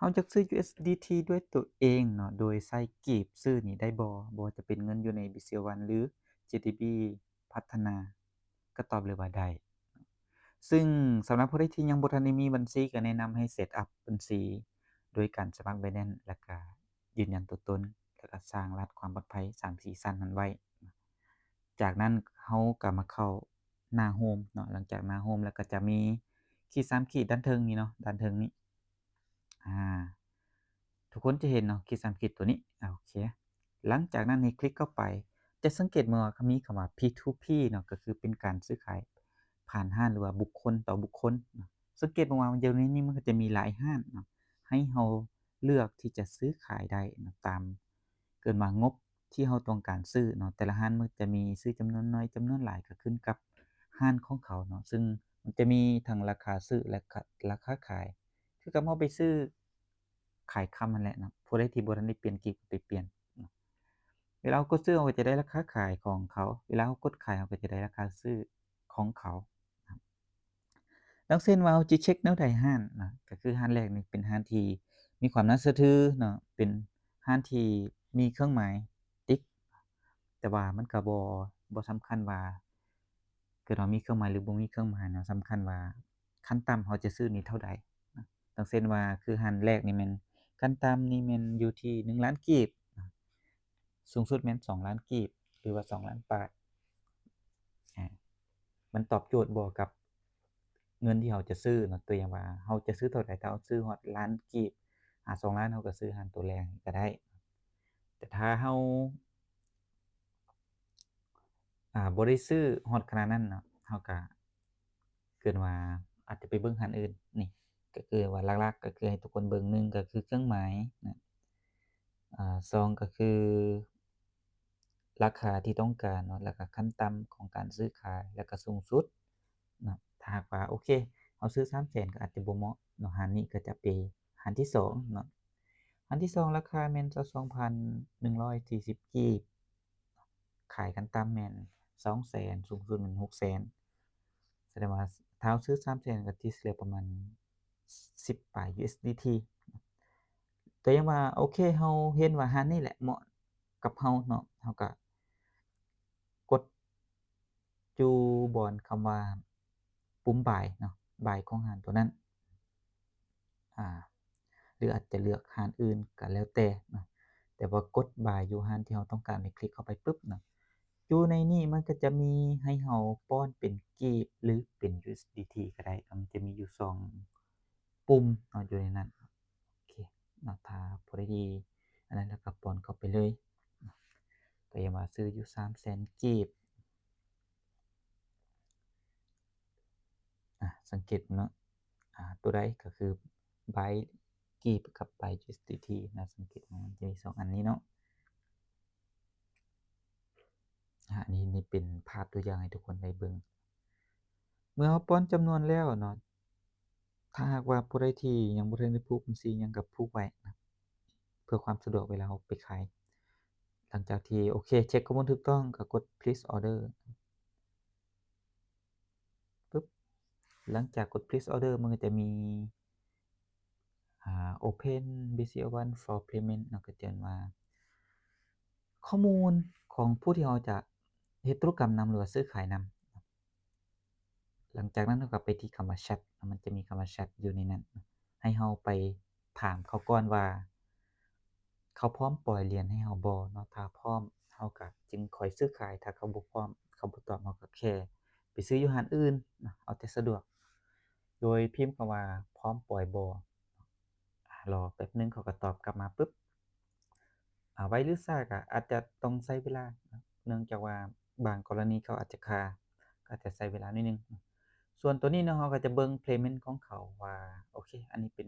ເຮົາຢາກຊື້ USDT ດ້ວຍຕົວເອງເນາະ ໂດຍໃຊ້ກີບຊື້ນີ້ໄດ້ບໍ່? ບໍ່ວ່າຈະເປັນເງິນຢູ່ໃນ BCEL One ຫຼື JDB ພັດທະນາ ກໍຕອບເລີຍວ່າໄດ້. ຊຶ່ງສຳລັບຜູ້ໃດທີ່ຍັງບໍ່ທັນໄດ້ມີບັນຊີ ກໍແນະນຳໃຫ້ set up ບັນຊີ ໂດຍການສະໝັກ Binance ແລ້ວກໍຢືນຢັນຕົວຕົນ ແລ້ວກໍສ້າງລະຫັດຄວາມປອດໄພສາມສີ່ຊັ້ນນັ້ນໄວ້. ຈາກນັ້ນເຮົາກໍມາເຂົ້າໜ້າໂຮມເນາະ, ຫຼັງຈາກໜ້າໂຮມແລ້ວກໍຈະມີຂີດສາມຂີດດ້ານເທິງນີ້ເນາະ, ດ້ານເທິງນີ້ ອາ ທຸກຄົນຈະເຫັນເນາະ ຂີດສາມຂີດຕົວນີ້. ອາ ໂອເຄ ຫຼັງຈາກນັ້ນໃຫ້ຄລິກເຂົ້າໄປ ຈະສັງເກດເບິ່ງວ່າມີຄຳວ່າ P two P ເນາະ ກໍຄືເປັນການຊື້ຂາຍຜ່ານຮ້ານ ຫຼືວ່າບຸກຄົນຕໍ່ບຸກຄົນເນາະ. ສັງເກດເບິ່ງວ່າຢູ່ໃນນີ້ມັນກໍຈະມີຫຼາຍຮ້ານເນາະ ໃຫ້ເຮົາເລືອກທີ່ຈະຊື້ຂາຍໄດ້ເນາະ ຕາມ ເອີ້ນວ່າງົບທີ່ເຮົາຕ້ອງການຊື້ເນາະ. ແຕ່ລະຮ້ານມັນຈະມີຊື້ຈຳນວນໜ້ອຍ ຈຳນວນຫຼາຍ ກໍຂຶ້ນກັບຮ້ານຂອງເຂົາເນາະ, ຊຶ່ງມັນຈະມີທັງລາຄາຊື້ ແລະ ລາຄາຂາຍ ຄືກັບເຮົາໄປຊື້ຂາຍຄຳຫັ້ນແຫຼະເນາະ. ຜູ້ໃດທີ່ບໍ່ທັນໄດ້ປ່ຽນກີບກໍໄປປ່ຽນເນາະ. ເວລາເຮົາກົດຊື້ ເຮົາກໍຈະໄດ້ລາຄາຂາຍຂອງເຂົາ, ເວລາເຮົາກົດຂາຍ ເຮົາກໍຈະໄດ້ລາຄາຊື້ຂອງເຂົາ. ດັ່ງເຊັ່ນວ່າເຮົາຈະເຊັກແນວໃດຮ້ານນະ ກໍຄືຮ້ານແລກນີ້ເປັນຮ້ານທີ່ມີຄວາມໜ້າເຊື່ອຖືເນາະ, ເປັນຮ້ານທີ່ມີເຄື່ອງໝາຍຕິກ ແຕ່ວ່າມັນກໍບໍ່ ບໍ່ສຳຄັນວ່າ ຄືເຮົາມີເຄື່ອງໝາຍ ຫຼື ບໍ່ມີເຄື່ອງໝາຍເນາະ, ສຳຄັນວ່າຂັ້ນຕ່ຳເຮົາຈະຊື້ນີ້ເທົ່າໃດນະ. ດັ່ງເຊັ່ນວ່າ ຄືຮ້ານແລກນີ້ແມ່ນ ຂັ້ນຕ່ຳນີ້ແມ່ນຢູ່ທີ່ໜຶ່ງລ້ານກີບນະ. ສູງສຸດແມ່ນສອງລ້ານກີບ ຫຼືວ່າສອງລ້ານປາຍ. ອາ ມັນຕອບໂຈດບໍ່ກັບເງິນທີ່ເຮົາຈະຊື້ເນາະ? ຕົວຢ່າງວ່າ ເຮົາຈະຊື້ເທົ່າໃດ? ຖ້າເຮົາຊື້ຮອດລ້ານກີບ ຫາສອງລ້ານ ເຮົາກໍຊື້ຮ້ານຕົວແລກກໍໄດ້. ແຕ່ຖ້າເຮົາ ອາ ບໍ່ໄດ້ຊື້ຮອດຂະໜາດນັ້ນເນາະ, ເຮົາກໍ ເກີນວ່າອາດຈະໄປເບິ່ງຮ້ານອື່ນ. ນີ້ກໍຄືວ່າຫຼັກໆ ກໍຄືໃຫ້ທຸກຄົນເບິ່ງ ໜຶ່ງກໍຄືເຄື່ອງໝາຍນະ, ອາ ສອງກໍຄືລາຄາທີ່ຕ້ອງການເນາະ, ແລ້ວກໍຂັ້ນຕ່ຳຂອງການຊື້ຂາຍ ແລ້ວກໍສູງສຸດເນາະ. ຖ້າຫາກວ່າ ໂອເຄ ເຮົາຊື້ສາມແສນ ກໍອາດຈະບໍ່ເໝາະເນາະ, ຮ້ານນີ້ກໍຈະເປັນຮ້ານທີສອງເນາະ. ຮ້ານທີສອງລາຄາແມ່ນຊາວສອງພັນໜຶ່ງຮ້ອຍສີ່ສິບກີບ. ຂາຍຂັ້ນຕ່ຳແມ່ນສອງແສນ ສູງສຸດແມ່ນຫົກແສນ. ສະແດງວ່າຖ້າເຮົາຊື້ສາມແສນ ກໍທີ່ສະເລ່ຍປະມານສິບປາຍ USDT. ແຕ່ຍັງວ່າ ໂອເຄ ເຮົາເຫັນວ່າຮ້ານນີ້ແຫຼະເໝາະກັບເຮົາເນາະ, ເຮົາກໍກົດຢູ່ບ່ອນຄຳວ່າປຸ່ມ buy ເນາະ, buy ຂອງຮ້ານຕົວນັ້ນ. ອາ ຫຼືອາດຈະເລືອກຮ້ານອື່ນກໍແລ້ວແຕ່ເນາະ, ແຕ່ວ່າກົດ buy ຢູ່ຮ້ານທີ່ເຮົາຕ້ອງການ ແລ້ວຄລິກເຂົ້າໄປປຶບເນາະ, ຢູ່ໃນນີ້ມັນກໍຈະມີໃຫ້ເຮົາປ້ອນເປັນກີບ ຫຼືເປັນ USDT ກໍໄດ້ເນາະ. ມັນຈະມີຢູ່ສອງປຸ່ມເນາະ ຢູ່ໃນນັ້ນ. ໂອເຄເນາະ, ຖ້າພໍໄດ້ດີອັນນັ້ນແລ້ວກໍປ້ອນເຂົ້າໄປເລີຍ. ກໍຢ່າວ່າຊື້ຢູ່ສາມແສນກີບ. ອາ ສັງເກດເນາະ, ອາ ຕົວໃດກໍຄື buy ກີບກັບ buy USDT ນະ. ສັງເກດວ່າມັນຈະມີສອງອັນນີ້ເນາະ. ອາ ອັນນີ້ ນີ້ເປັນພາບຕົວຢ່າງໃຫ້ທຸກຄົນໄດ້ເບິ່ງ. ເມື່ອເຮົາປ້ອນຈຳນວນແລ້ວເນາະ, ຖ້າຫາກວ່າຜູ້ໃດທີ່ຍັງບໍ່ທັນໄດ້ຜູກບັນຊີຫຍັງ ກໍຜູກໄວ້ນະ ເພື່ອຄວາມສະດວກເວລາເຮົາໄປຂາຍ. ຫຼັງຈາກທີ່ ໂອເຄ ເຊັກຂໍ້ມູນຖືກຕ້ອງ ກໍກົດ please order ປຶບ. ຫຼັງຈາກກົດ please order ມັນກໍຈະມີ ອາ open BCEL One for payment ເນາະ, ກໍຈະເອີ້ນວ່າຂໍ້ມູນຂອງຜູ້ທີ່ເຮົາຈະເຮັດທຸລະກຳນຳ ຫຼືວ່າຊື້ຂາຍນຳ. ຫຼັງຈາກນັ້ນເຮົາກໍໄປທີ່ຄຳວ່າ chat ມັນຈະມີຄຳວ່າ chat ຢູ່ໃນນັ້ນ ໃຫ້ເຮົາໄປຖາມເຂົາກ່ອນວ່າ ເຂົາພ້ອມປ່ອຍຫຼຽນໃຫ້ເຮົາບໍ່ເນາະ. ຖ້າພ້ອມ ເຮົາກໍຈຶ່ງຄ່ອຍຊື້ຂາຍ, ຖ້າເຂົາບໍ່ພ້ອມ ເຂົາບໍ່ຕອບ ເຮົາກໍແຄ່ໄປຊື້ຢູ່ຮ້ານອື່ນເນາະ, ເອົາແຕ່ສະດວກ ໂດຍພິມຄຳວ່າ ພ້ອມປ່ອຍບໍ່. ອາ ລໍແປັບໜຶ່ງ ເຂົາກໍຕອບກັບມາປຶບ. ອາ ໄວຫຼືຊ້າກໍອາດຈະຕ້ອງໃຊ້ເວລາ ເນື່ອງຈາກວ່າບາງກໍລະນີເຂົາອາດຈະຄາ ກໍອາດຈະໃຊ້ເວລາໜ້ອຍໜຶ່ງ. ສ່ວນຕົວນີ້ເນາະ ເຮົາກໍຈະເບິ່ງ payment ຂອງເຂົາວ່າ ໂອເຄ ອັນນີ້ເປັນ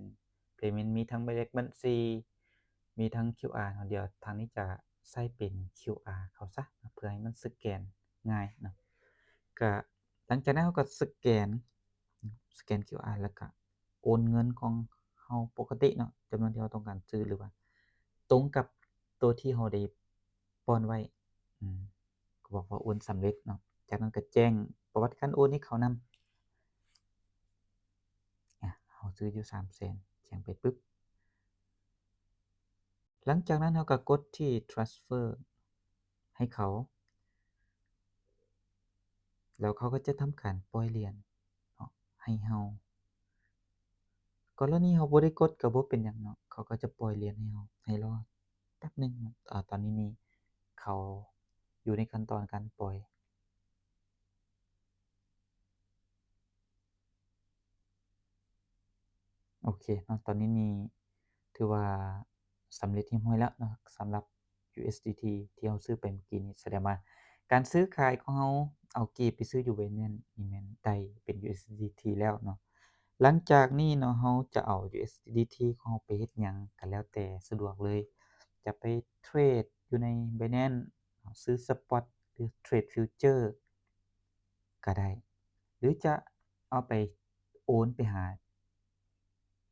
payment ມີທັງໝາຍເລກບັນຊີ ມີທັງ QR ເນາະ. ດຽວທາງນີ້ຈະໃຊ້ເປັນ QR ເຂົາຊະ ເພື່ອໃຫ້ມັນສະແກນງ່າຍເນາະ. ກະຫຼັງຈາກນັ້ນເຮົາກໍສະແກນ ສະແກນ QR ແລ້ວກະໂອນເງິນຂອງເຮົາປົກກະຕິເນາະ, ຈຳນວນທີ່ເຮົາຕ້ອງການຊື້ ຫຼືວ່າຕົງກັບໂຕທີ່ເຮົາໄດ້ປ້ອນໄວ້. ອືມ ກໍບອກວ່າໂອນສຳເລັດເນາະ. ຈາກນັ້ນກໍແຈ້ງປະຫວັດການໂອນໃຫ້ເຂົານຳ. ອາ ເຮົາຊື້ຢູ່ສາມແສນ ແຈ້ງໄປປຶບ. ຫຼັງຈາກນັ້ນເຮົາກໍກົດທີ່ transfer ໃຫ້ເຂົາ ແລ້ວເຂົາກໍຈະທຳການປ່ອຍຫຼຽນເນາະໃຫ້ເຮົາ. ກໍລະນີເຮົາບໍ່ໄດ້ກົດກໍບໍ່ເປັນຫຍັງເນາະ, ເຂົາກໍຈະປ່ອຍຫຼຽນໃຫ້ເຮົາ. ໃຫ້ລໍແປັບໜຶ່ງເນາະ. ອາ ຕອນນີ້ນີ້ເຂົາຢູ່ໃນຂັ້ນຕອນການປ່ອຍ. ໂອເຄເນາະ, ຕອນນີ້ນີ້ຖືວ່າສຳເລັດຮຽບຮ້ອຍແລ້ວເນາະ ສຳລັບ USDT ທີ່ເຮົາຊື້ໄປເມື່ອກີ້ນີ້. ສະແດງວ່າການຊື້ຂາຍຂອງເຮົາ ເອົາກີບໄປຊື້ຢູ່ Binance ນີ້ແມ່ນໄດ້ເປັນ USDT ແລ້ວເນາະ. ຫຼັງຈາກນີ້ເນາະ ເຮົາຈະເອົາ USDT ຂອງເຮົາໄປເຮັດຫຍັງກໍແລ້ວແຕ່ສະດວກເລີຍ, ຈະໄປເທຣດຢູ່ໃນ Binance ເນາະ, ຊື້ spot ຫຼື ເທຣດ future ກໍໄດ້ ຫຼືຈະເອົາໄປໂອນໄປຫາ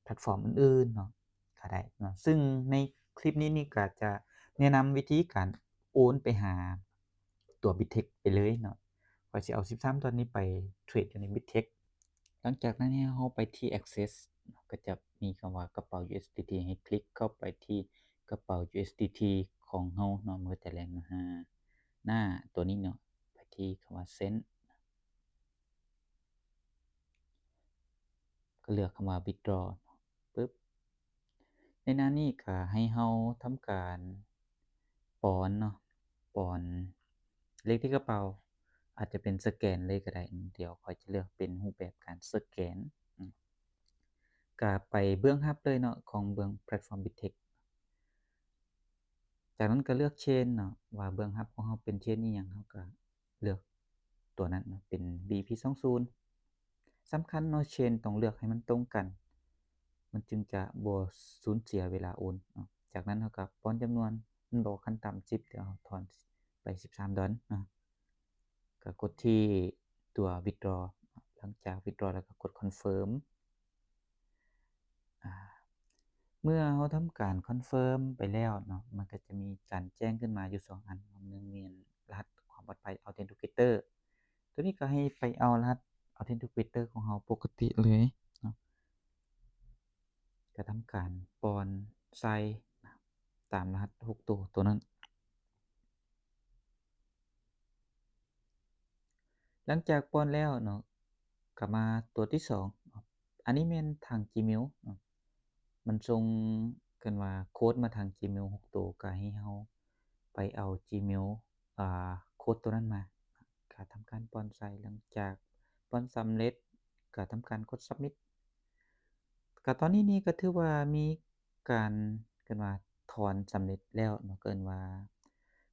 ແພລດຟອມອື່ນໆເນາະ ກໍໄດ້ເນາະ. ຊຶ່ງໃນຄລິບນີ້ນີ້ກໍຈະແນະນຳວິທີການໂອນໄປຫາຕົວ Bittrex ໄປເລີຍເນາະ. ຂ້ອຍຊິເອົາສິບສາມດອນນີ້ໄປເທຣດຢູ່ໃນ Bittrex. ຫຼັງຈາກນັ້ນໃຫ້ເຮົາໄປທີ່ Access ກໍຈະມີຄຳວ່າກະເປົາ USDT ໃຫ້ຄລິກເຂົ້າໄປທີ່ກະເປົາ USDT ຂອງເຮົາເນາະ, ມັນກໍຈະແລ່ນມາຫາໜ້າຕົວນີ້ເນາະ, ໄປທີ່ຄຳວ່າ Send ກໍເລືອກຄຳວ່າ Withdraw ປຶບ. ໃນໜ້ານີ້ກໍໃຫ້ເຮົາທຳການປ້ອນເນາະ, ປ້ອນເລກທີ່ກະເປົາ, ອາດຈະເປັນສະແກນເລີຍກໍໄດ້. ດຽວຂ້ອຍຈະເລືອກເປັນຮູບແບບການສະແກນ. ອາ ກະໄປເບື້ອງຮັບເລີຍເນາະ ຂອງເບື້ອງແພລດຟອມ Bittrex. ຈາກນັ້ນກໍເລືອກ Chain ເນາະ ວ່າເບື້ອງຮັບຂອງເຮົາເປັນ Chain ອີ່ຫຍັງ, ເຮົາກໍເລືອກຕົວນັ້ນເນາະ ເປັນ ບີພີ ສອງສູນ. ສຳຄັນເນາະ Chain ຕ້ອງເລືອກໃຫ້ມັນຕົງກັນ, ມັນຈຶ່ງຈະບໍ່ສູນເສຍເວລາໂອນເນາະ. ຈາກນັ້ນເຮົາກໍປ້ອນຈຳນວນ, ມັນບອກຂັ້ນຕ່ຳສິບ, ດຽວເຮົາຖອນໄປສິບສາມດອນເນາະ. ກໍກົດທີ່ຕົວ Withdraw. ຫຼັງຈາກ Withdraw ແລ້ວກໍກົດ Confirm. ອາ ເມື່ອເຮົາທຳການ Confirm ໄປແລ້ວເນາະ, ມັນກໍຈະມີການແຈ້ງຂຶ້ນມາຢູ່ສອງອັນ. ອັນໜຶ່ງແມ່ນລະຫັດຄວາມປອດໄພ Authenticator. ຕົວນີ້ກໍໃຫ້ໄປເອົາລະຫັດ Authenticator ຂອງເຮົາປົກກະຕິເລີຍເນາະ. ກະທຳການປ້ອນໃສ່ຕາມລະຫັດຫົກໂຕໂຕນັ້ນ. ຫຼັງຈາກປ້ອນແລ້ວເນາະ, ກະມາຕົວທີສອງ. ອັນນີ້ແມ່ນທາງ Gmail ເນາະ, ມັນສົ່ງກັນວ່າໂຄດມາທາງ Gmail ຫົກໂຕ, ກະໃຫ້ເຮົາໄປເອົາ Gmail ອາ ໂຄດໂຕນັ້ນມາ. ກະທຳການປ້ອນໃສ່. ຫຼັງຈາກປ້ອນສຳເລັດ ກະທຳການກົດ Submit. ກະຕອນນີ້ນີ້ກະຖືວ່າມີການ ເອີ້ນວ່າຖອນສຳເລັດແລ້ວເນາະ, ເອີ້ນວ່າ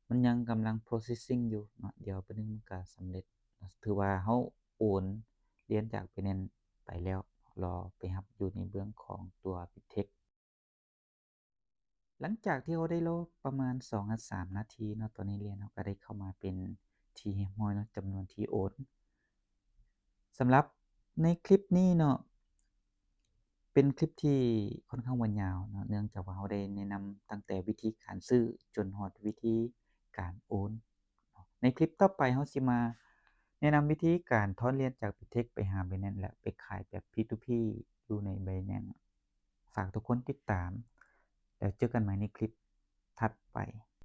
ມັນຍັງກຳລັງ processing ຢູ່ເນາະ. ດຽວປະໜຶ່ງມັນກະສຳເລັດເນາະ. ຖືວ່າເຮົາໂອນຫຼຽນຈາກ Binance ໄປແລ້ວ, ລໍໄປຮັບຢູ່ໃນເບື້ອງຂອງຕົວ Bittrex. ຫຼັງຈາກທີ່ເຮົາໄດ້ລໍປະມານສອງຫາສາມນາທີເນາະ, ຕອນນີ້ຫຼຽນເຮົາກໍໄດ້ເຂົ້າມາເປັນທີ່ຮຽບຮ້ອຍເນາະ, ຈຳນວນທີ່ໂອນ. ສຳລັບໃນຄລິບນີ້ເນາະ ເປັນຄລິບທີ່ຄ່ອນຂ້າງວ່າຍາວເນາະ, ເນື່ອງຈາກວ່າເຮົາໄດ້ແນະນຳຕັ້ງແຕ່ວິທີການຊື້ຈົນຮອດວິທີການໂອນ. ໃນຄລິບຕໍ່ໄປເຮົາຊິມາແນະນຳວິທີການຖອນຫຼຽນຈາກ Bittrex ໄປຫາ Binance ແລະ ໄປຂາຍແບບ P to P ຢູ່ໃນ Binance. ຝາກທຸກຄົນຕິດຕາມ ແລ້ວເຈີກັນໃໝ່ໃນຄລິບຖັດໄປ.